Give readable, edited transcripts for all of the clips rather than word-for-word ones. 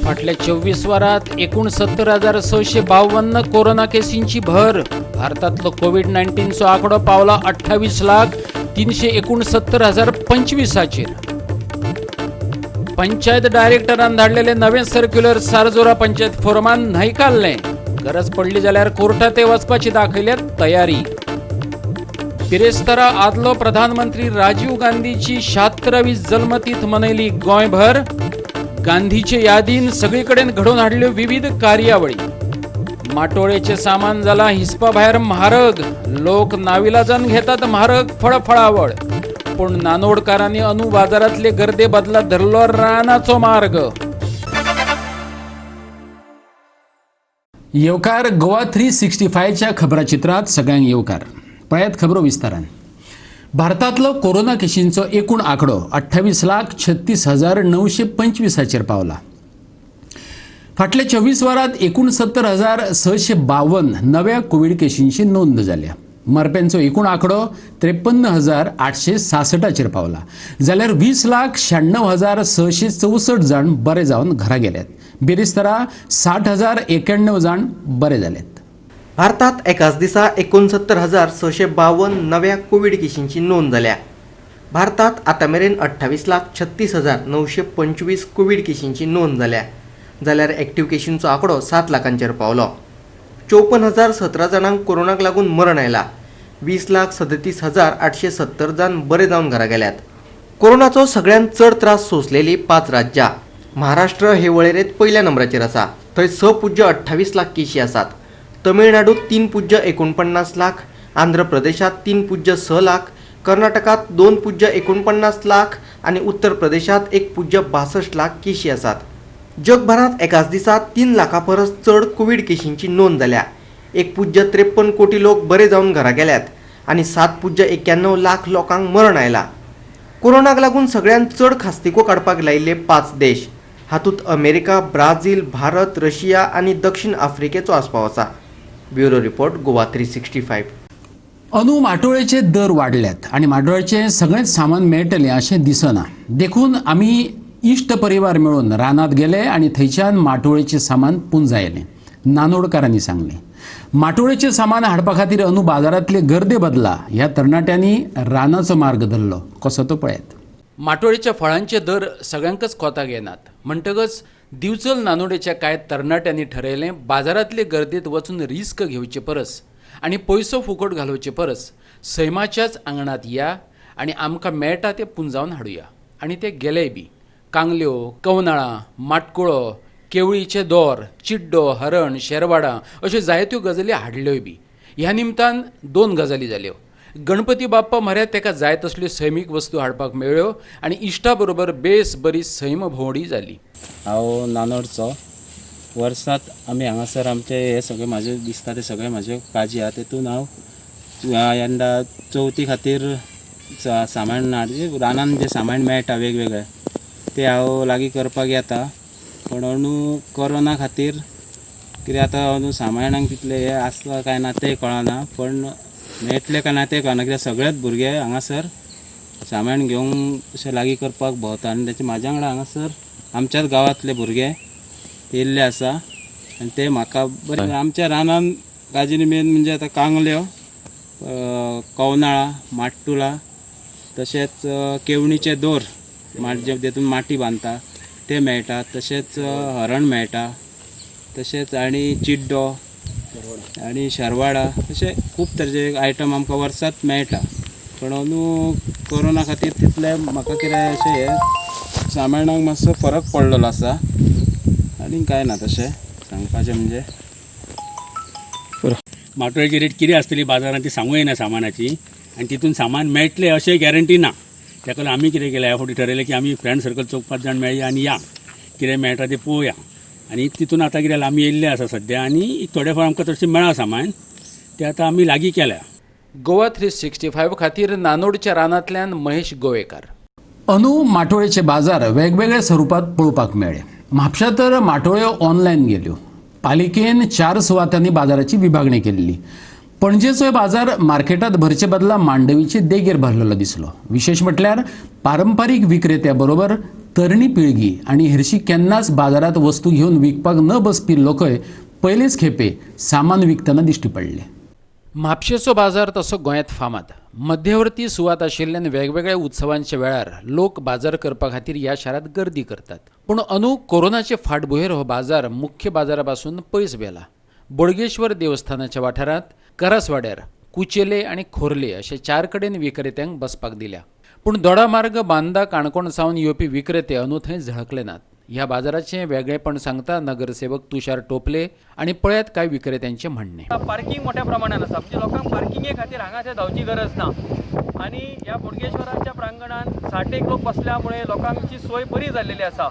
फाटल्या 24 वरात 69,652 कोरोना केसींची भर. भारतातलो कोविड 19चो आंकडो पावला 28,369,025. पंचायत डायरेक्टरान धाडलेले नवे सर्क्युलर सारजोरा पंचायत फोरमान न्हयकारलें. गरज पडली जाल्यार कोर्टात वचपाची दाखयल्या तयारी. बिरेस्तारा आदलो प्रधानमंत्री राजीव गांधीची 76वी जल्मतीथ मनयली गोंयभर. गांधीचे यादीन सगळीकडेन घडोवन हाडल्यो विविध कार्यावळी. माटोळेचे सामान जाला हिसपा भायर म्हारग. लोक नाविलाजान घेतात म्हारग फळफळावळ. पूण नानोडकारांनी अनु बाजारातले गर्दे बदला धरलो रानाचो मार्ग. येवकार गोवा 365च्या खबराचित्रात सगळ्यांक येवकार. पळयात खबरो विस्तारान. भारतातलो कोरोना केशींचो एकूण आंकडो 28,36,925 पावला. फाटल्या 24 वरात 69,652 नव्या कोविड केशींची नोंद जाल्या. मरप्यांचो एकूण आंकडो 53,866 पावला. जाल्यार 20,96,664 जाण बरे जावन घरा गेल्यात. बिरेस्तारा 60,091 जाण बरे जाल्यात. भारतात एकाच दिसा 69,652 नव्या कोविड केशींची नोंद जाल्या. भारतात आतां मेरेन 28,36,925 कोविड केशींची नोंद जाल्या. जाल्यार एक्टिव केशींचो आंकडो 7 लाखांचेर पावलो. 54,017 जाणांक कोरोनाक लागून मरण आयला. 20,37,870 जाण बरे जावन घरा गेल्यात. कोरोनाचो सगळ्यांत चड त्रास सोंसलेली 5 राज्यां. महाराष्ट्र हे वळेरेंत पयल्या नंबराचेर आसा. थंय 6.28 लाख केशी आसात. तमिळनाडूत 3.49 लाख, आंध्र प्रदेशात 3.6 लाख, कर्नाटकात 2.49 लाख आनी उत्तर प्रदेशात 1.62 लाख केशी आसात. जगभरात एकाच दिसा 3 लाखां परस चड कोविड केशींची नोंद जाल्या. 1.53 कोटी लोक बरे जावन घरा गेल्यात आनी 7.91 लाख लोकांक मरण आयला. कोरोनाक लागून सगळ्यांत चड खास्तिको काडपाक लायिल्ले 5 देश. हातूंत अमेरिका, ब्राझील, भारत, रशिया आनी दक्षिण आफ्रिकेचो आस्पाव आसा. Bureau report, Goa 365. अंदू माटोळेचे दर वाडल्यात आनी माटोळेचें सगळेंच सामान मेळटलें अशें दिसना. देखून आमी इश्ट परिवार मेळून रानांत गेले आनी थंयच्यान माटोळेचें सामान पुंजायलें. नानोडकारांनी सांगलें. माटोळेचें सामान हाडपा खातीर अंदू बाजारांतले गर्दे बदला ह्या तरणाट्यांनी रानाचो मार्ग धरलो. कसो तो पळयात. माटोळेच्या फळांचे दर सगळ्यांकच कोताक येनात. म्हणटकच दिवचल नानोडेच्या कांय तरणाट्यांनी ठरयलें बाजारांतले गर्देत वचून रिस्क घेवचे परस आनी पयसो फुकट घालोवचे परस सैमाच्याच आंगणात या आनी आमकां मेळटा तें पुंजावन हाडुया. आनी ते गेलेय बी. कांगल्यो, कवनाळां, माटकुळो, केवळीचे दोर, चिड्डो, हरण, शेरवाडां अश्यो जायत्यो गजाली हाडल्योय बी. ह्या निमतान 2 गजाली जाल्यो. गणपती बाप्पा म्हऱ्यात ताका जाय तसल्यो सैमीक वस्तू हाडपाक मेळ्ळ्यो आनी इश्टा बरोबर बेस बरी सैम भोंवडी जाली. हांव नानोडचो. वर्सात आमी हांगासर आमचे हे सगळे म्हाजे दिसता ते सगळे म्हाजे काजी आहा. तेतून हांव यंदा चवथी खातीर सामान रानान जें सामान मेळटा वेगवेगळे ते हांव लागीं करपाक येता. पूण अंदू कोरोना खातीर कितें आतां अंदू सामानाक तितलें हें आसता काय ना तें कळना. पण मेळटलें काय ना तें कळना कित्याक सगळेच भुरगे हांगासर सामान घेवंक अशें लागीं करपाक भोंवता. आनी तेचे म्हाज्या वांगडा हांगासर आमच्याच गांवांतले भुरगे येयल्ले आसा आनी ते म्हाका बरें. आमच्या रानान काजीनी मेन म्हणजे आतां कांगल्यो, कवनाळां, माट्टुलां, तशेंच केवणीचे दोर जेतून माटी बांदता ते मेळटा. तशेंच हरण मेळटा. तशेंच आनी चिड्डो आनी शेरवाडा अशे खूब तरेचे आयटम आमकां वर्सात मेळटा. पूण अंदू कोरोना खातीर तितलें म्हाका कितें अशें हें सामानाक मातसो फरक पडलेलो आसा. आनी कांय ना तशें सांगपाचें म्हणजे. माटोळेची रेट कितें आसतली बाजारांत ती सांगू येना सामानाची. आनी तितून सामान मेळटलें अशें गॅरंटी ना. ताका लागून आमी कितें केलें ह्या फावटी ठरयलें की आमी फ्रेंड सर्कल 4-5 जाण मेळया आनी या कितें मेळटा तें पळोवया. आनी तितून आतां कितें आमी येयल्ले आसा सद्या आनी थोडे फावट आमकां तशें मेळ्ळां सामान. ते आतां आमी लागीं केल्या. गोवा 365 खातीर नानोडच्या रानांतल्यान महेश गोवेकार. अंदू माटोळेचे बाजार वेगवेगळ्या स्वरुपात पळोवपाक मेळ्ळे. म्हापशा तर माटोळ्यो ऑनलायन गेल्यो. पालिकेन 4 सुवातांनी बाजाराची विभागणी केल्ली. पणजेचोय बाजार मार्केटात भरचे बदला मांडवीचे देगेर भरलेलो दिसलो. विशेष म्हटल्यार पारंपारीक विक्रेत्या बरोबर तरणी पिळगी आनी हेरशी केन्नाच बाजारात वस्तू घेवन विकपाक न बसपी लोकय पयलेच खेपे सामान विकतना दिश्टी पडले. म्हापशेचो बाजार तसो गोंयांत फामाद. मध्यवर्ती सुवात आशिल्ल्यान वेगवेगळ्या उत्सवांच्या वेळार लोक बाजार करपा खातीर ह्या शारांत गर्दी करतात. पूण अंदू कोरोनाचे फाटभुंयेर हो बाजार मुख्य बाजारा पासून पयस व्हेला. बोडगेश्वर देवस्थानाच्या वाठारांत, करासवाड्यार, कुचेले आनी खोर्ले अशे 4 कडेन विक्रेत्यांक बसपाक दिल्या. पूण दोडामार्ग, बांदा, काणकोण सावन येवपी विक्रेते अंदू थंय झळकले नात. ह्या बाजाराचें वेगळेपण सांगता नगरसेवक तुषार टोपले आनी पळयात कांय विक्रेत्यांचें म्हणणें. पार्किंग मोठ्या प्रमाणात आसा, म्हणजे लोकांक पार्किंगे खातीर हांगा थंय धांवची गरज ना आनी ह्या बोडगेश्वराच्या प्रांगणांत 60 एक लोक बसल्या मुळे लोकांची सोय बरी जाल्लेली आसा.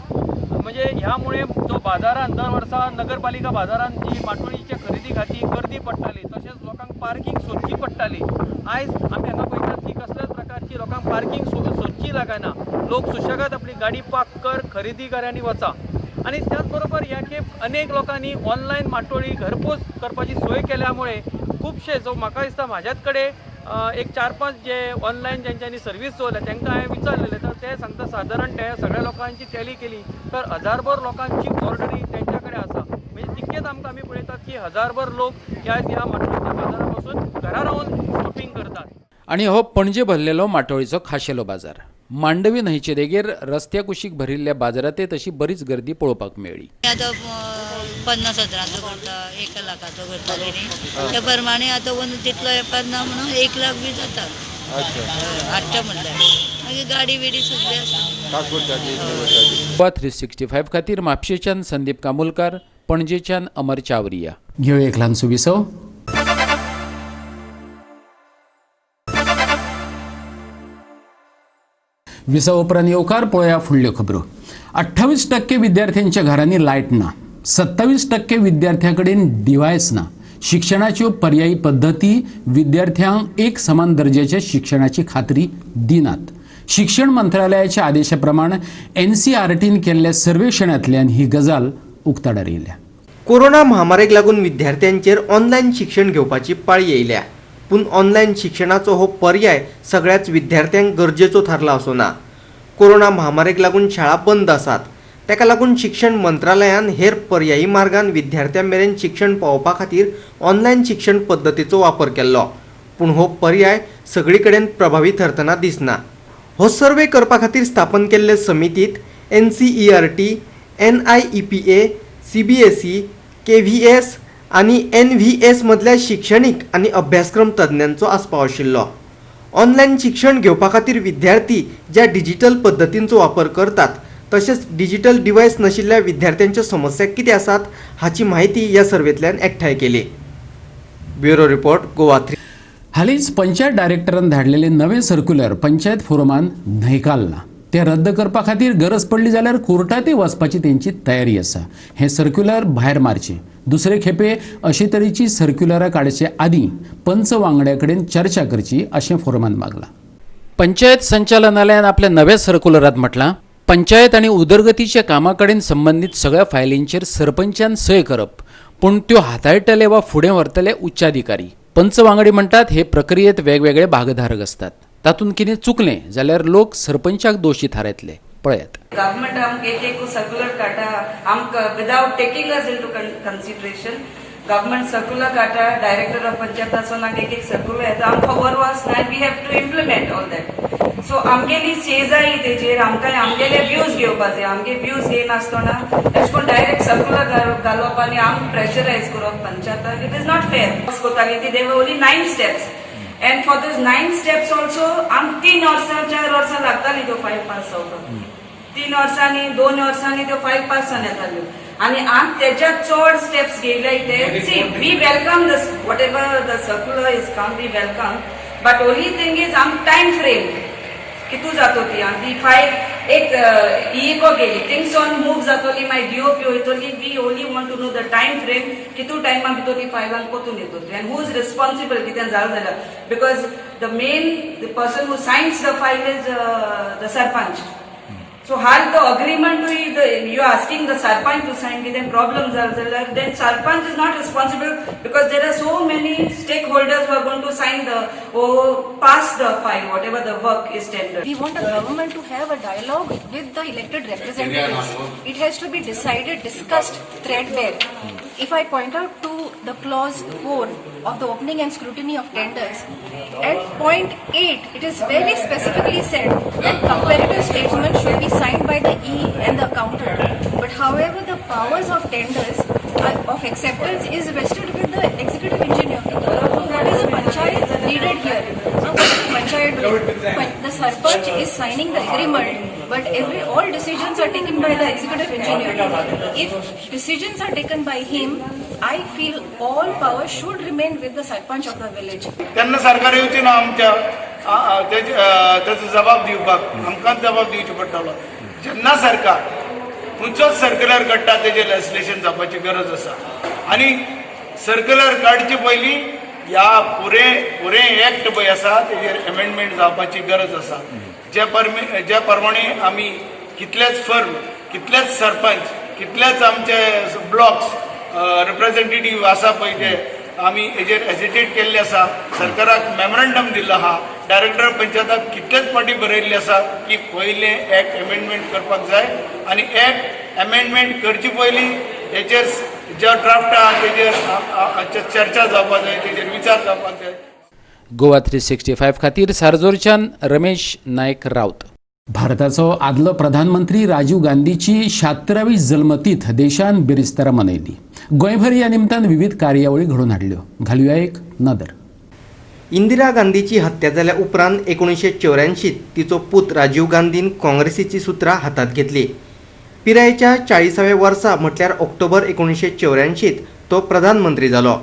म्हणजे ह्या मुळे जो बाजारान दर वर्सा नगरपालिका बाजारान जी माटोळीच्या खरेदी खातीर गर्दी पडटाली, तशेंच लोकांक पार्किंग सोदची पडटाली, आयज आमी हांगा पळयतात की कसल्याच प्रकारची लोकांक पार्किंग सोदची लागना. लोक सुशेगाद आपली गाडी पार्क कर, खरेदी कर आनी वचा. आनी त्याच बरोबर ह्या खेप अनेक लोकांनी ऑनलायन माटोळी घरपोच करपाची सोय केल्या मुळे खुबशे जो म्हाका दिसता म्हाज्याच कडेन एक 4-5 जे ऑनलायन ज्यांच्यानी सर्वीस चोयल्या तांकां हांवें विचारलेलें, तर ते सांगता सादारण ते सगळ्या लोकांची टॅली केली तर 1000भर लोकांची ऑर्डरी तेंच्या कडेन आसा. म्हणजे तितकेच आमकां आमी पळयतात की 1000भर लोक ह्या ह्या माटोळीच्या बाजारा पासून घरा रावन शॉपिंग करतात. आनी हो पणजे भरलेलो माटोळीचो खाशेलो बाजार. मांडवी न्हंयचे देगेर रस्त्या कुशीक भरिल्ल्या बाजारांतय तशी बरीच गर्दी पळोवपाक मेळ्ळी. आतां 50 हजाराचो करता, 1 लाखाचो करता कितें त्या प्रमाणे आतां तितलो वेपार ना म्हणून 1 लाख बी जाता हाडटा म्हणल्यार मागीर गाडी बिडी सगळी आसा. गोवा 365 खातीर म्हापशेच्यान संदीप कामुलकार, पणजेच्यान अमर चावरिया. घेवया एक ल्हानसो विसव. विसव उपरांत येवकार. पळोवया फुडल्यो खबरो. 28% विद्यार्थ्यांच्या घरांनी लायट ना, 27% विद्यार्थ्यां कडेन डिवायस ना. शिक्षणाच्यो पर्यायी पद्दती विद्यार्थ्यांक एक समान दर्जाच्या शिक्षणाची खात्री दिनात. शिक्षण मंत्रालयाच्या आदेशा प्रमाण NCERTन केल्ल्या सर्वेक्षणांतल्यान ही गजाल उक्ताडार येयल्या. कोरोना महामारीक लागून विद्यार्थ्यांचेर ऑनलायन शिक्षण घेवपाची पाळी येयल्या, पूण ऑनलायन शिक्षणाचो हो पर्याय सगळ्याच विद्यार्थ्यांक गरजेचो थारला असो ना. कोरोना महामारीक लागून शाळा बंद आसात, ताका लागून शिक्षण मंत्रालयान हेर पर्यायी मार्गान विद्यार्थ्यां मेरेन शिक्षण पावोवपा खातीर ऑनलायन शिक्षण पद्दतीचो वापर केल्लो, पूण हो पर्याय सगळी कडेन प्रभावी थरतना दिसना. हो सर्वे करपा खातीर स्थापन केल्ले समितीत NCERT, NIEPA, CBSE, KVS आनी NVS मदल्या शिक्षणीक आनी अभ्यासक्रम तज्ञांचो आस्पाव आशिल्लो. ऑनलायन शिक्षण घेवपा खातीर विद्यार्थी ज्या डिजिटल पद्दतींचो वापर करतात तशेंच डिजिटल डिवायस नाशिल्ल्या विद्यार्थ्यांच्यो समस्या कितें आसात हाची म्हायती ह्या सर्वेंतल्यान एकठांय केली. Bureau report, Goa 3. हालींच पंचायत डायरेक्टरान धाडलेले नवे सर्क्युलर पंचायत फोरमान न्हयकारलां. तें रद्द करपा खातीर गरज पडली जाल्यार कोर्टांतय वचपाची तेंची तयारी आसा. हें सर्क्युलर भायर मारचें. दुसरे खेपे अशे तरेची सर्क्युलरां काडचे आदीं पंच वांगड्या कडेन चर्चा करची अशें फोरमान मागलां. पंचायत संचालनालयान आपल्या नव्या सर्क्युलरांत म्हटलां, पंचायत आनी उदरगतीच्या कामा कडेन संबंदीत सगळ्या फायलींचेर सरपंचान सय करप, पूण त्यो हाताळटले वा फुडें व्हरतले उच्चाधिकारी. पंच वांगडी म्हणटात हे प्रक्रियेत वेगवेगळे भागधारक असतात, तातूंत कितें चुकलें जाल्यार लोक सरपंचाक दोशी थारायतले. पळयात. गव्हर्नमेंट आमकां एक एक सर्क्युलर काडटा आमकां without taking us into consideration. Government circular काडटा, डायरेक्टर ऑफ पंचायताचो एक एक सर्क्युलर येता, आमकां खबर वचना. We have to implement all that. So आमगेली से जाय तेजेर, आमकां आमगेले व्यूज घेवपा जाय. आमगे व्यूज घेयनासतना एशें कोन्न डायरेक्ट सर्क्युलर घालप आनी आमकां प्रेशरायज करप पंचायताक, it is not fair. कोताली ती there were only 9 steps and for those 9 steps also आमकां 3 वर्सां, 4 वर्सां लागताली त्यो फायल पास जावपाक. 3 वर्सांनी, 2 वर्सांनी त्यो फायल पास जावन येताल्यो आनी आम तेच्या चड स्टेप्स घेयले ते. See, we welcome this, whatever the circular is come, we welcome, but only thing is आम टायम फ्रेम कितू जातो ती आनी ती फायल एक इको गेली थिंगसोन मूव जातोली, मागीर DOP वयतोली. We only want to know the time frame, कितू टायमा भितर ती फायलां कोतून येतली आनी who is responsible कितें जालें जाल्यार, because the main the person who signs the file is the sarpanch. So हाल तो agreement, you are asking the sarpanch to sign, कितें प्रॉब्लम जालो जाल्यार then sarpanch is not responsible, because there are so many stakeholders who are going to sign the or pass the file, whatever the work is tendered. We want a government to have a dialogue with the elected representatives. It has to be decided, discussed threadbare. If I point out to the clause 4 of the opening and scrutiny of tenders, at point 8, it is very specifically said that comparative statement should be signed by the E and the accountant. But however, the powers of tenders of acceptance is vested with the executive engineer. So what is the panchayat needed here? Now, what is the panchayat doing? The sarpanch is signing the agreement, but every all decisions are taken by the executive engineer. If decisions are taken by him, I feel all power should remain with the sarpanch of the village. तेन्ना सरकार येवची ना आमच्या तेजो जबाब दिवपाक, आमकांच जबाब दिवचो पडटलो. जेन्ना सरकार खंयचोच सर्क्युलर काडटा, तेजेर लेजिस्लेशन जावपाची गरज आसा आनी सर्क्युलर काडचे पयलीं ह्या पुरे पुरे एक्ट पळय आसा, तेजेर एमेंडमेंट जावपाची गरज आसा. जे प्रमाणे आमी कितलेच फर्म, कितलेच सरपंच, कितलेच आमचे ब्लॉक्स रिप्रेझेंटेटिव्ह आसा पळय, ते आमी हेजेर एजिटेट केल्ले आसा. सरकाराक मेमोरंडम दिल्लो आहा, डायरेक्टर पंचायताक कितलेच फावटी बरयल्ले आसा की पयलें एक्ट एमेंडमेंट करपाक जाय आनी एक्ट एमेंडमेंट करचे पयलीं हेचेर जो ड्राफ्ट आहा तेजेर चर्चा जावपाक जाय, तेजेर विचार जावपाक जाय. गोवा 365 खातीर सारजोरच्यान रमेश नायक राऊत. भारताचो आदलो प्रधानमंत्री राजीव गांधीची 76वी जल्मतीथ देशान बिरेस्तारा मनयली. गोंयभर ह्या निमतान विविध कार्यावळी घडोवन हाडल्यो. घालुया एक नदर. इंदिरा गांधीची हत्या जाल्या उपरांत 1984त तिचो पूत राजीव गांधीन काँग्रेसीची सुत्रां हातांत घेतली. पिरायेच्या 40व्या वर्सा, म्हटल्यार ऑक्टोबर 1984त तो प्रधानमंत्री जालो.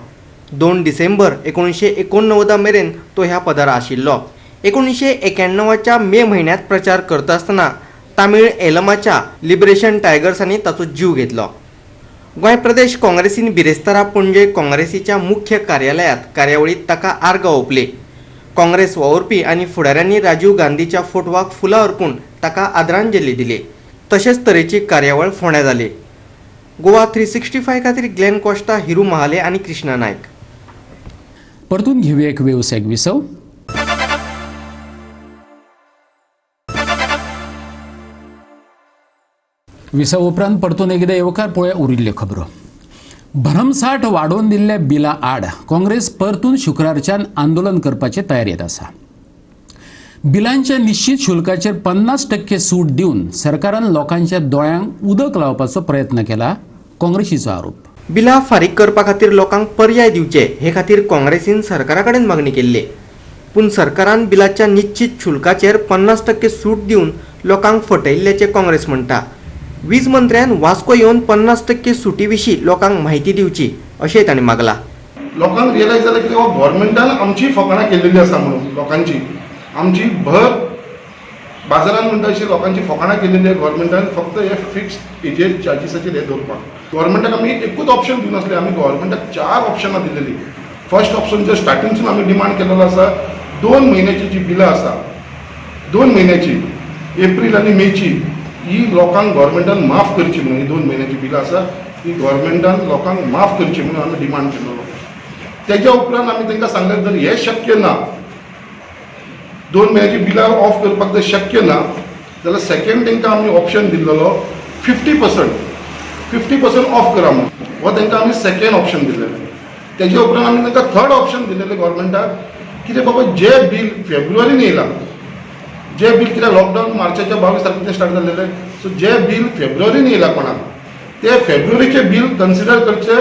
2 डिसेंबर 1989 मेरेन तो ह्या पदार आशिल्लो. 1991च्या मे म्हयन्यांत प्रचार करता आसतना तामीळ एलमाच्या लिबरेशन टायगर्सांनी ताचो जीव घेतलो. गोंय प्रदेश काँग्रेसीन बिरेस्तारा पणजे काँग्रेसीच्या मुख्य कार्यालयांत कार्यावळीत ताका आर्गां ओंपली. काँग्रेस वावुरपी आनी फुडाऱ्यांनी राजीव गांधीच्या फोटवाक फुलां अर्पून ताका आदरांजली दिली. तशेंच तरेची कार्यावळ फोंड्या जाली. गोवा 365 खातीर ग्लेन कोस्टा, हिरू महाले आनी कृष्णा नायक. परतून घेऊया एक वेवसायीक विसव. विसव उपरांत परतून एकदा येवकार. पळोवया उरिल्ल्यो खबरो. भरमसाठ वाडोवन दिल्ल्या बिलां आड काँग्रेस परतून शुक्रारच्यान आंदोलन करपाचे तयारेंत आसा. बिलांच्या निश्चित शुल्काचेर 50% सूट दिवन सरकारान लोकांच्या दोळ्यांक उदक लावपाचो प्रयत्न केला, काँग्रेसीचो आरोप. बिलां फारीक करपा खातीर लोकांक पर्याय दिवचे हे खातीर काँग्रेसीन सरकारा कडेन मागणी केल्ली. पूण सरकारान बिलाच्या निश्चित शुल्काचेर 50% सूट दिवन लोकांक फटयल्ल्याचें काँग्रेस म्हणटा. वीज मंत्र्यान वास्को येवन 50% सुटी विशीं लोकांक म्हायती दिवची अशेंय तांणी मागलां. लोकांक रियलायज जालें की बाबा गव्हर्मेंटान आमची फकाणां केलेली आसा म्हणून. लोकांची आमची भर बाजारान म्हणटा अशी लोकांची फकाणां केलेली आहा गव्हर्मेंटान, फक्त हे फिक्स हेजेर चार्जीसाचेर हे दवरपाक. गव्हर्मेंटाक आमी एकूच ऑप्शन दिनासले, आमी गव्हर्मेंटाक चार ऑप्शनां दिलेली. फर्स्ट ऑप्शन जे स्टार्टिंगसून आमी डिमांड केलेलो आसा, 2 म्हयन्याची जी बिलां आसा, 2 म्हयन्याची, एप्रील आनी मेची, ही लोकांक गव्हर्मेंटान माफ करची म्हणून. ही 2 म्हयन्याची बिलां आसा ती गव्हर्मेंटान लोकांक माफ करची म्हणून आमी डिमांड केलेलो. तेज्या उपरांत आमी तांकां सांगलें, जर हें शक्य ना, 2 म्हयन्याची बिलां ऑफ करपाक जर शक्य ना जाल्यार सेकंड तांकां आमी ऑप्शन दिल्लो, 50% ऑफ करा म्हणून. हो तांकां आमी सेकंड ऑप्शन दिलेलें. तेज्या उपरांत आमी तांकां थर्ड ऑप्शन दिलेलें गव्हर्मेंटाक, कितें बाबा जे बील फेब्रुवारीन येयलां, जे बील, कित्याक लॉकडावन मार्चाच्या 22 तारखेच्यान स्टार्ट जाल्लेलें, सो जे बील फेब्रुवारीन येयलां कोणाक, ते फेब्रुवारीचे बील कन्सिडर करचे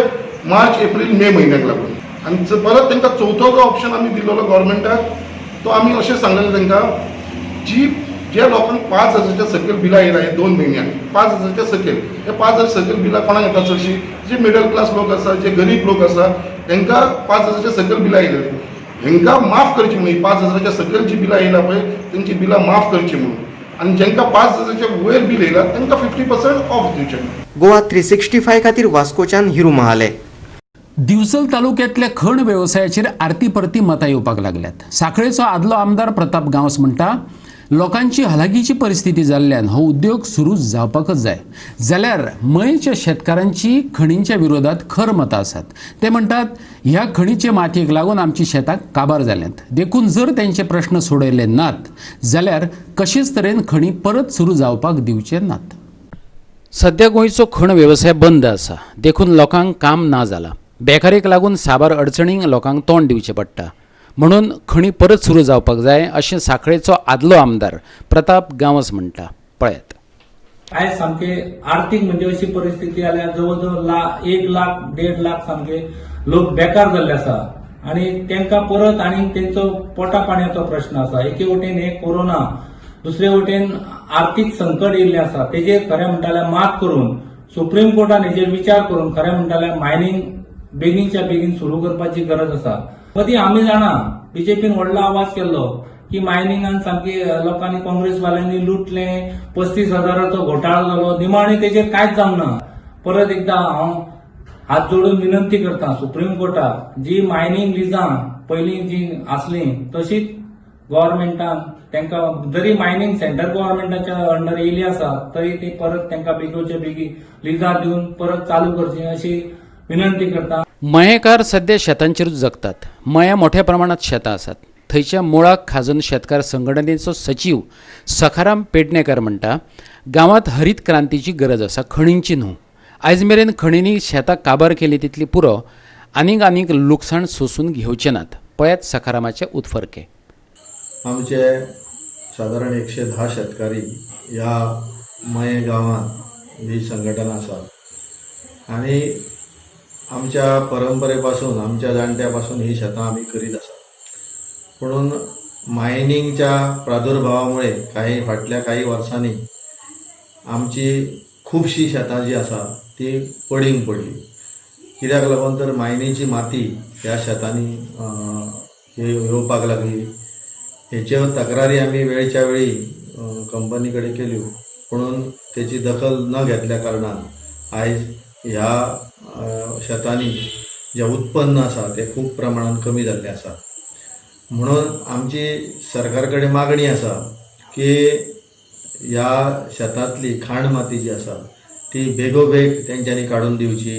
मार्च, एप्रील, मे म्हयन्याक लागून. आनी परत तांकां चवथो जो ऑप्शन आमी दिल्लो गव्हर्मेंटाक, तो आमी अशें सांगलेलें तांकां, जी जे लोकांक 5 हजाराच्या सकयल बिलां येयला हे 2 म्हयन्याक, 5 हजाराच्या सकयल, हे 5,000 सकयल बिलां कोणाक येता चडशीं? जे मिडल क्लास लोक आसा, जे गरीब लोक आसा, तांकां 5 हजाराच्या सकयल बिलां येयलेली, हेंकां माफ करची म्हणून. ही 5 हजाराच्या सकयल जी बिलां येयला पळय, तेंची बिलां माफ करची म्हणून. आनी जांकां 5,000च्या वयर बील येयला तांकां 50% ऑफ दिवचें. गोवा 365 खातीर वास्कोच्यान हिरू महाले. दिवचल तालुक्यांतल्या खण वेवसायाचेर आरती परती मतां येवपाक लागल्यात. सांखळेचो आदलो आमदार प्रताप गांवस म्हणटा, लोकांची हलाखीची परिस्थिती जाल्ल्यान हो उद्योग सुरू जावपाकच जाय. जाल्यार मयेच्या शेतकारांची खणींच्या विरोधात खर मतां आसात. ते म्हणटात, ह्या खणीचे मातयेक लागून आमची शेतां काबार जाल्यांत, देखून जर तेंचे प्रश्न सोडयले नात जाल्यार कशेच तरेन खणी परत सुरू जावपाक दिवचे नात. सध्या गोंयचो खण वेवसाय बंद आसा, देखून लोकांक काम ना जालां. बेकारेक लागून साबार अडचणींक लोकांक तोंड दिवचें पडटा, म्हणून खणी परत सुरू जावपाक जाय अशें सांखळेचो आदलो आमदार प्रताप गांवस म्हणटा. पळयात. आयज सामके आर्थीक म्हणजे अशी परिस्थिती आल्या, जवळ जवळ 1 लाख 1.5 लाख सामके लोक बेकार जाल्ले आसा आनी तांकां परत आनी तेंचो पोटा पाणयाचो प्रश्न आसा. एके वटेन हे कोरोना, दुसरे वटेन आर्थीक संकट येयल्लें आसा. तेजेर खरें म्हणटा जाल्यार मात करून सुप्रीम कोर्टान हेजेर विचार करून खरें म्हणटा जाल्यार मायनींग बेगीनच्या बेगीन सुरू करपाची गरज आसा. मदीं आमी जाणा, बीजेपीन व्हडलो आवाज केल्लो की मायनिंगान सामकी लोकांनी, काँग्रेसवाल्यांनी लुटले, 35,000चो घोटाळो जालो. निमाणे तेजेर कांयच जावंक ना. परत एकदा हांव हात जोडून विनंती करता सुप्रीम कोर्टाक, जी मायनींग लिजां पयलीं जी आसली तशीच गव्हर्मेंटान तांकां, जरी मायनींग सेंट्रल गव्हर्मेंटाच्या अंडर येयली आसा, तरी ती परत तांकां बेगीचे बेगी लिजां दिवन परत चालू करची अशी विनंती करता. मयेकार सध्या शेतांचेरूच जगतात. मयां मोठ्या प्रमाणात शेतां आसात. थंयच्या मुळाक खाजन शेतकार संघटनेचो सचीव सखाराम पेडणेकर म्हणटा, गांवांत हरीत क्रांतीची गरज आसा, खणींची न्हू. आयज मेरेन खणींनी शेतां काबार केली तितली पुरो, आनीक आनीक लुकसाण सोसून घेवचे नात. पळयात सखारामाचे उत्फर्के. आमचे सादारण 110 शेतकारी ह्या मये गांवांत ही संघटना आसा आनी आमच्या परंपरे पासून, आमच्या जाणट्या पासून ही शेतां आमी करीत आसा. पुणून मायनिंगच्या प्रादुर्भावामुळे काही फाटल्या काही वर्सांनी आमची खुबशीं शेतां जी आसा ती पडींग पडली. कित्याक लागून तर मायनीची माती ह्या शेतांनी येवपाक लागली. हेच्यो तक्रारी आमी वेळच्या वेळी कंपनी कडेन केल्यो, पुणून तेची दखल न घेतल्या कारणान आयज ह्या शेतांनी जें उत्पन्न आसा तें खूब प्रमाणान कमी जाल्लें आसा. म्हणून आमची सरकार कडेन मागणी आसा की ह्या शेतांतली खाण माती जी आसा ती बेगोबेग तेंच्यांनी काडून दिवची,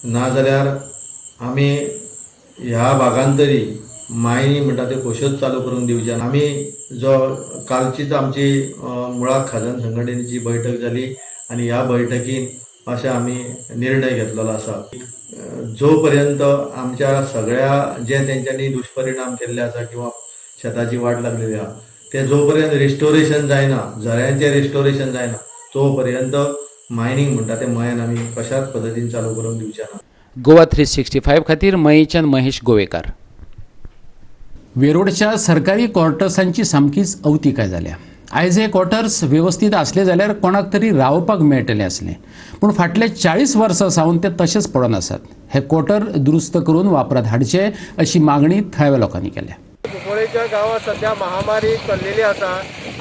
नाजाल्यार आमी ह्या भागान तरी मायनी म्हणटा त्यो कश्योच चालू करूंक दिवचे. आमी जो कालचीच आमची मुळाक खाजन संघटनेची बैठक जाली आनी ह्या बैठकीन अशें आमी निर्णय घेतलेलो आसा, जो पर्यंत आमच्या सगळ्या जे तेंच्यांनी दुश्परिणाम केल्ले आसा किंवा शेताची वाट लागलेली आहा, ते जो पर्यंत रिस्टोरेशन जायना, झऱ्यांचें रिस्टोरेशन जायना, तो पर्यंत मायनींग म्हणटा तें मयान आमी कशाच पद्दतीन चालू करूंक दिवचे ना. गोवा 365 खातीर मयेच्यान महेश गोवेकार. वेरोडच्या सरकारी क्वॉर्टर्सांची सामकीच अवतिकाय जाल्या. आयज हे क्वॉर्टर्स वेवस्थीत आसले जाल्यार कोणाक तरी रावपाक मेळटलें आसलें, पूण फाटल्या 40 वर्सां सावन ते तशेंच पडून आसात. हे क्वॉर्टर दुरुस्त करून वापरात हाडचे अशी मागणी थळाव्या लोकांनी केल्या. कुंकळेच्या गांवात सध्या महामारी चल्लेली आसा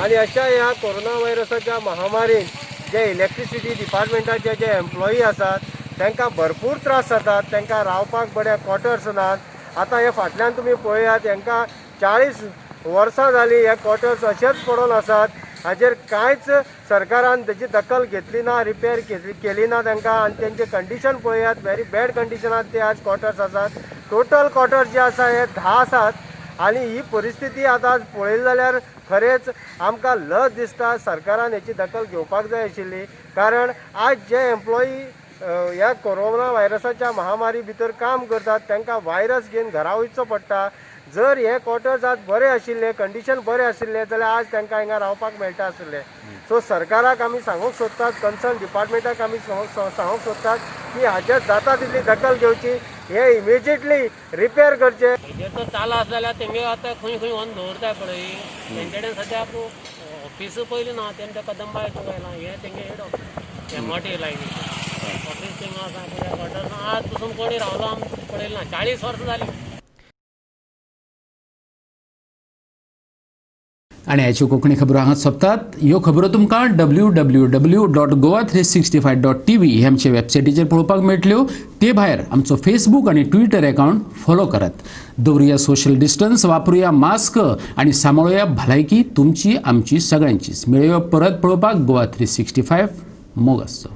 आनी अशा ह्या कोरोना व्हायरसाच्या महामारीन जे इलेक्ट्रिसिटी डिपार्टमेंटाचे जे एम्प्लॉई आसात तांकां भरपूर त्रास जातात. तांकां रावपाक बरे क्वॉर्टर्स नात. आतां हे फाटल्यान तुमी पळयात, हांकां 40 वर्सां जालीं हे क्वॉर्टर्स अशेच पडून आसात. हाजेर कांयच सरकारान तेजी दखल घेतली ना, रिपेर केली ना तांकां. आनी तेंचे कंडिशन पळयात, व्हेरी बॅड कंडिशनात ते आज क्वॉर्टर्स आसात. टोटल क्वॉर्टर्स जे आसा हे 10 आसात आनी ही परिस्थिती आतां पळयली जाल्यार खरेंच आमकां लज दिसता. सरकारान हेची दखल घेवपाक जाय आशिल्ली, कारण आज जे एम्प्लॉई ह्या कोरोना व्हायरसाच्या महामारी भितर काम करतात तांकां व्हायरस घेवन घरा वयचो पडटा. जर हे क्वॉर्टर्स आज बरे आशिल्ले, कंडिशन बरें आशिल्लें जाल्यार आज तांकां हिंगा रावपाक मेळटा आशिल्लें. सो सरकाराक आमी सांगूंक सोदतात, कन्सर्न डिपार्टमेंटाक आमी सांगूंक सोदतात की हाजेर जाता तितली दखल घेवची, हे इमिजिएटली रिपेर करचे. हेजेर तर चालू आसलें जाल्यार तेंगे आतां खंय खंय व्हरून दवरताय पळय, तेंचे कडेन सद्याक ऑफिस पयलीं ना. तेंच्या कदंबा हितून आयलां हें तेंगे हेड ऑफिस, एमआरटी लायनी ऑफिस थिंगा आसा. क्वॉर्टर्स आज पसून कोणी रावलो आमी पळयलें ना, 40 वर्सां जालीं. आनी हाच्यो कोंकणी खबरो हांगा सोंपतात. ह्यो खबरो तुमकां www.goa365.tv हे आमचे वेबसायटीचेर पळोवपाक मेळटल्यो. ते भायर आमचो फेसबूक आनी ट्विटर अकावंट फॉलो करात. दवरुया सोशल डिस्टन्स, वापरुया मास्क आनी सांबाळुया भलायकी तुमची, आमची, सगळ्यांचीच. मेळुया परत पळोवपाक गोवा 365. मोग आसचो.